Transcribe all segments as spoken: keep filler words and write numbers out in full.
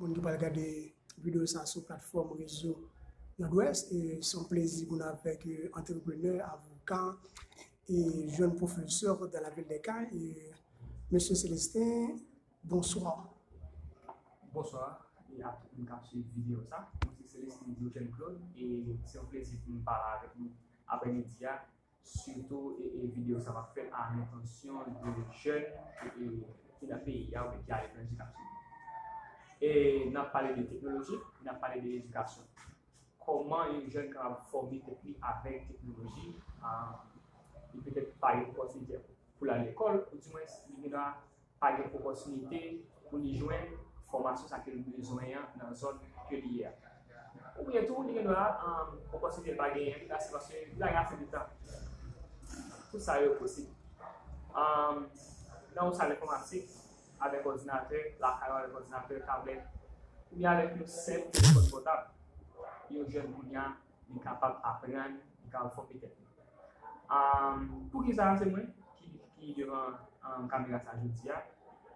Moun ki pral gade videyo sa sou platfòm rezo Nòdwès. E se yon plezi pou n avèk, e, antreprenè, avoka e jèn pwofesè dans la ville des Cayes, e Mesye Célestin, bonswa. Bonswa, e a tout moun k ap swiv videyo sa. Mwen se Célestin Diogène Claude, e se yon plezi pou m pale avèk nou aprèmidi a. Sitou, e, e videyo sa va fèt a lentansyon de jèn, e, e, ki nan peyi a oubyen ki aletranje k ap swiv. E n ap pale de teknoloji, n ap pale de edikasyon. Kòman yon jèn kapab fòme tèt li avèk teknoloji? A, li petèt pa gen opòtinite pou l al lekòl, oudimwens li gendwa pa gen opòtinite pou li jwenn fòmasyon sa ke l bezwen an nan zòn ke li ye a. Oubyen tou, li gendwa, um, opòtinite l pa genyen, li pase paske li pa gen ase de tan. Tout sa yo posib. Um, nan yon sal enfòmatik, avèk òdinatè, lakay ou avèk òdinatè, tablèt, oubyen avèk yon senp telefòn pòtab, yon jèn kounye a, li kapab aprann, li kapab fòme tèt li. Um, poukisa se mwen ki, ki devan, um, kamera sa jodi a?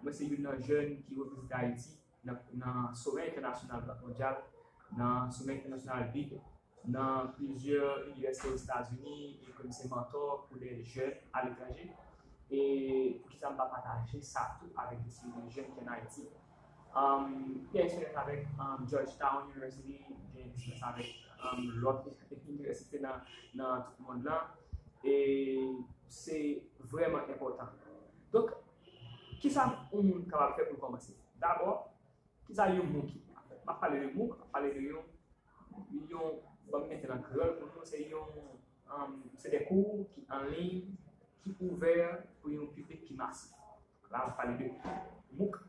Mwen se youn nan jèn ki reprezante Ayiti nan, nan somè entènasyonal Bank Mondyal, nan somè entènasyonal bid, nan plizyè inivèsite Ozetazini e kòm se mantò pou de jèn aletranje. E poukisa m pa pataje sa tou avèk de seri de jèn ki ann Ayiti? Um, gen eksperyans avèk, um, Georgetown University, gen eksperyans avèk, um, lòt inivèsite nan, nan tout mond lan. E se vrèman enpòtan. Donk, kisa yon moun kapab fè pou l kòmanse? Dabò, kisa yon MOOC ye? M ap pale de MOOC, m ap pale de yon, yon, ban m mete l an kreyòl pou nou, se yon, um, se de kou ki an liy, ki ouvè pou yon piblik ki masif. La, m ap pale de MOOC.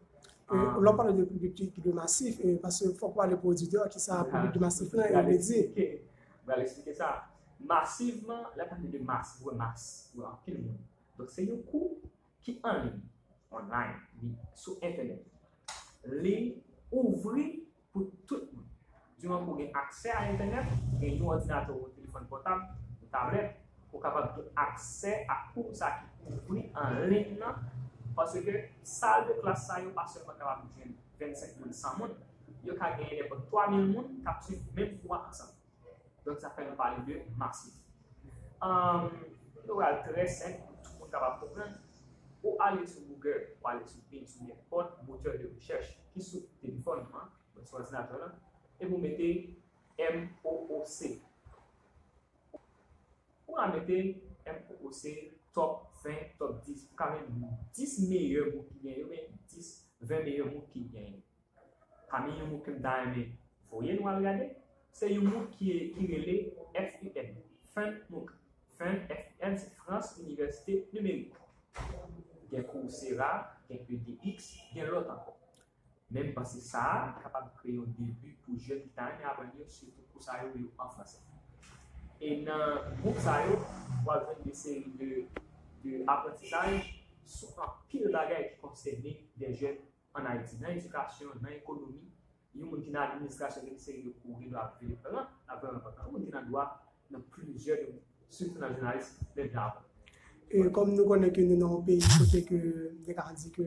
E, um, lè w pale de piblik ki, ki de masif, e, paske fòk w pale pou oditè, kisa piblik de masif lan, e, vle di. M pral eksplike sa. Masivman, lè w pale de mas, ou wè mas, ou wè anpil moun. Donk, se yon kou ki an liy, online, li sou entènèt. Li ouvri pou tout moun. Diman ke w gen aksè a entènèt, gen yon òdinatè ou telefòn pòtab, yon tablèt, ou kapab gen aksè a kou sa ki ouvri an liy nan, paske sal de klas sa yo pa sèlman kapab jwenn vennsenk moun, san moun, yo ka genyen nenpòt twa mil moun k ap swiv menm kou a ansanm. Donk, sa fè nou pale de masif. Ann, nou pral trè senp pou tout moun kapab konprann. Ou ale sou Google, ou ale sou Bing, sou nenpòt motè de rechèch ki sou telefòn ou an, sou òdinatè w lan, epi ou mete M O O C. Ou ka mete M O O C top ven, top dis. Ou ka mete dis meyè MOOC ki genyen, oubyen dis, ven meyè MOOC ki genyen. Pami yon MOOC ke m ta renmen voye nou al gade, se yon MOOC ki, ki rele F U N, Fun MOOC. Fun, F U N, se France Université Numérique. Gen Coursera, gen E D X, gen lòt ankò. Men m panse sa a kapab kreye yon debi pou jèn ki ta renmen aprann yo, sitou kou sa yo, yo an fransè. E nan MOOC sa yo, w ap jwenn de seri de, de aprantisaj sou anpil bagay ki konsène de jèn ann Ayiti, nan edikasyon, nan ekonomi, yon moun ki nan administrasyon, gen seri de kou gen dwa ap vin pran, ap vrèman enpòtan. Yon moun ki nan dwa, nan plizyè domèn, sitou nan jounalis, men vin aprann. E kòm nou konnen ke nou nan yon peyi kote ke, nou ka di ke,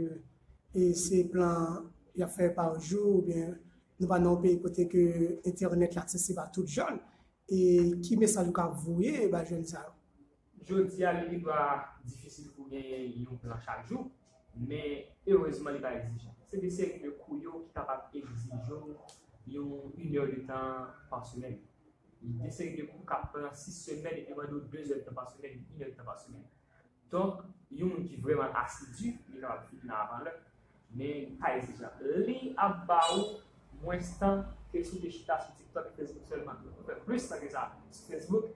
e se plan y ap fè pa jou, oubyen nou pa nan yon peyi kote ke entènèt la aksesib a tout jèn, e ki mesaj ou ka voye ba jèn sa yo? Jodi a, li gendwa difisil pou genyen yon plan chak jou, men erezman li pa egzijan. Se de seri de kou yo ki kapab egzije w yon inè de tan pa semèn. De seri de kou k ap pran sis semèn epi mande w de zè de tan pa semèn, inè de tan pa semèn. Donk, yon moun ki vrèman asidi, li kapab fini nan avan lè. Men pa egzijan. Li ap ba ou mwens tan ke si w te chita sou TikTok e Facebook sèlman. Ou fè plis tan ke sa sou Facebook,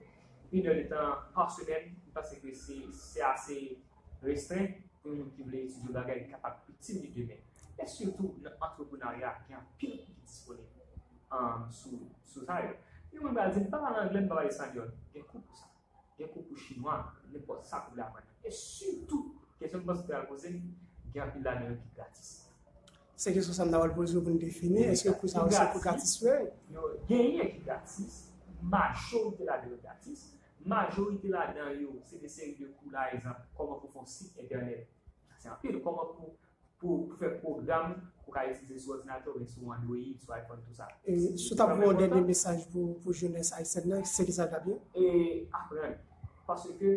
inè de tan pa semèn, m panse ke se, se ase restren pou yon moun ki vle etidye bagay ki kapab itil li demen. E sitou nan antreprenarya, gen anpil kou ki disponib, um, sou, sou sa yo. Yon moun pral di m pa pale anglè, m pa pale espanyòl. Gen kou pou sa. Gen kou pou chinwa, nenpòt sa ke w vle aprann. E sitou, kesyon m panse w te al poze m, gen anpil ladan yo ki gratis. Se kesyon sa m ta pral poze w pou n defini. Èske kou sa yo se kou gratis vre? Yo genyen ki gratis, majorite ladan yo gratis. Majorite ladan yo, se de seri de kou, pa egzanp, kòman pou fè yon sit entènèt. Sa se anpil. Kòman pou pou, pou fè pwogram ou ka itilize sou òdinatè oubyen sou Android, sou iPhone, tout sa. E si w t ap voye yon dènye mesaj pou, pou jenès ayisyèn nan, se ki sa l t ap ye? E aprann. Paske